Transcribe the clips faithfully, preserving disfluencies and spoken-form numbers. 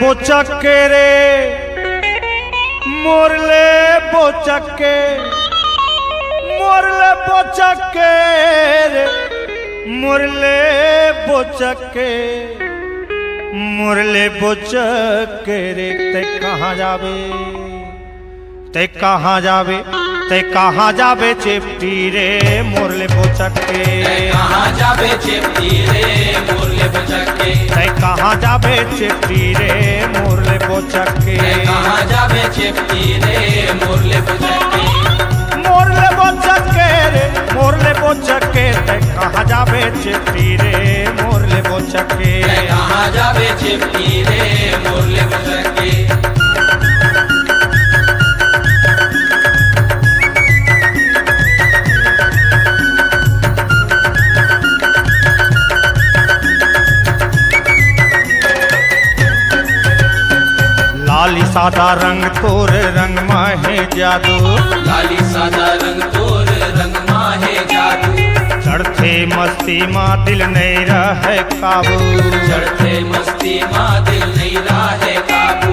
बोचक के रे, मोर ले बोचक के, मोर ले बोचक के रे, मोर ले बोचक के, मोर ले बोचक के रे। तैं कहाँ जाबे, तैं कहाँ जाबे, तैं कहाँ जाबे चेपटी रे, मोर ले बोचक के। तैं कहाँ जाबे चेपटी रे, मोर ले बोचक के। तैं कहाँ जाबे चेपटी रे, मोर ले बोचक के। तैं कहाँ जाबे चेपटी रे, मोर ले बोचक के। मोर ले बोचक के रे, मोर ले बोचक के। तैं कहाँ जाबे चेपटी रे, मोर ले बोचक के। तैं कहाँ जाबे चेपटी रे, मोर ले बोचक के। लाली सादा रंग तोर रंग मा हे जादू। लाली सादा रंग तोर रंग मा हे जादू। चढ़थे मस्ती मा दिल नइ रहय काबू। चढ़थे मस्ती मा दिल नइ रहय काबू।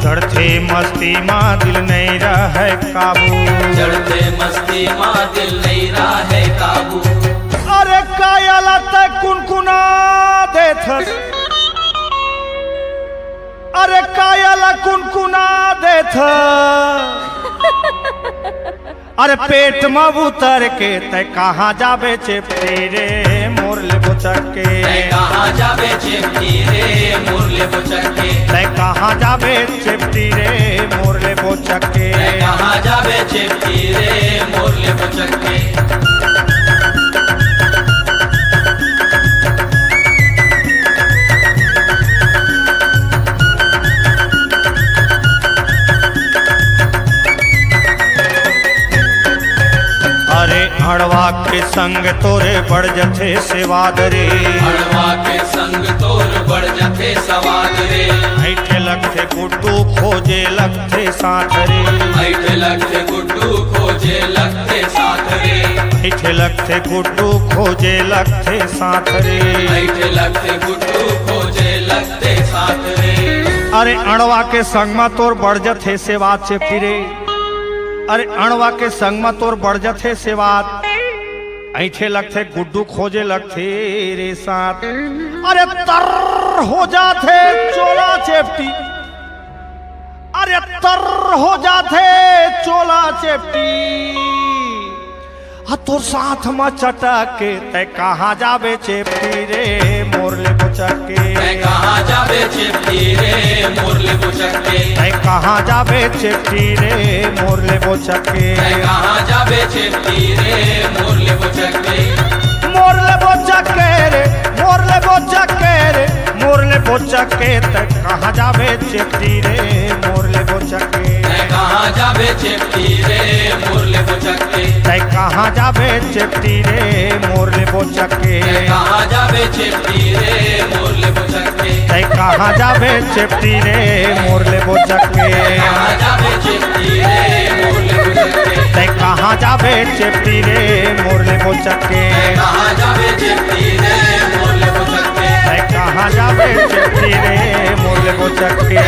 चढ़थे मस्ती मा दिल नइ रहय काबू। चढ़थे मस्ती मा दिल नइ रहय काबू। अरे काया ला तैं कुनकुना देथस। अरे काया ला कुनकुना देथस। अरे पेट म उतर के तैं कहाँ जाबे चेपटी रे, मोर ले बोचक के। तैं कहाँ जाबे चेपटी रे, मोर ले बोचक के। तैं कहाँ जाबे चेपटी रे, मोर ले बोचक के। तैं कहाँ जाबे चेपटी रे, मोर ले बोचक के। अरे अड़वा के संग तोर बढ़ जथे सेवाद रे। अड़वा के संग तोर बढ़ जथे सवाद रे। अइठे लगथे गुड्डू खोजे लगथे साथ रे। अइठे लगथे गुड्डू खोजे लगथे साथ रे। अइठे लगथे गुड्डू खोजे लगथे साथ रे। अइठे लगथे गुड्डू खोजे लगथे साथ रे। अरे अड़वा के संग म तोर बढ़ जथे सेवाद चेपटी रे। अरे अड़वा के संग म तोर बढ़ जथे सेवाद। अइठे लगथे गुड्डू खोजे लगथे रे साथ। अरे तर हो जाथे चोला चेपटी। अरे तर हो जाथे चोला चेपटी। आ तोर साथ म चटक के तैं कहाँ जाबे चेपटी रे, मोर ले बोचक के। तैं कहाँ जाबे चेपटी रे, मोर ले बोचक के। तैं कहाँ जाबे चेपटी रे, मोर ले बोचक के। तैं कहाँ जाबे चेपटी रे, मोर ले बोचक के। मोर ले बोचक के रे, मोर ले बोचक के रे, मोर ले बोचक के। तैं कहाँ जाबे चेपटी रे, मोर ले बोचक के। तैं कहाँ जाबे चेपटी रे, मोर ले बोचक के। तैं कहाँ जाबे चेपटी रे, मोर ले बोचक के। तैं कहाँ जाबे चेपटी रे, मोर ले बोचक के। तैं कहाँ जाबे चेपटी रे, मोर ले बोचक के। कहाँ जाबे चेपटी रे, मोर ले बोचक के। तैं कहाँ जाबे चेपटी रे, मोर ले बोचक के। तैं कहाँ जाबे चेपटी रे, मोर ले बोचक के। तैं कहाँ जाबे चेपटी रे, मोर ले बोचक के।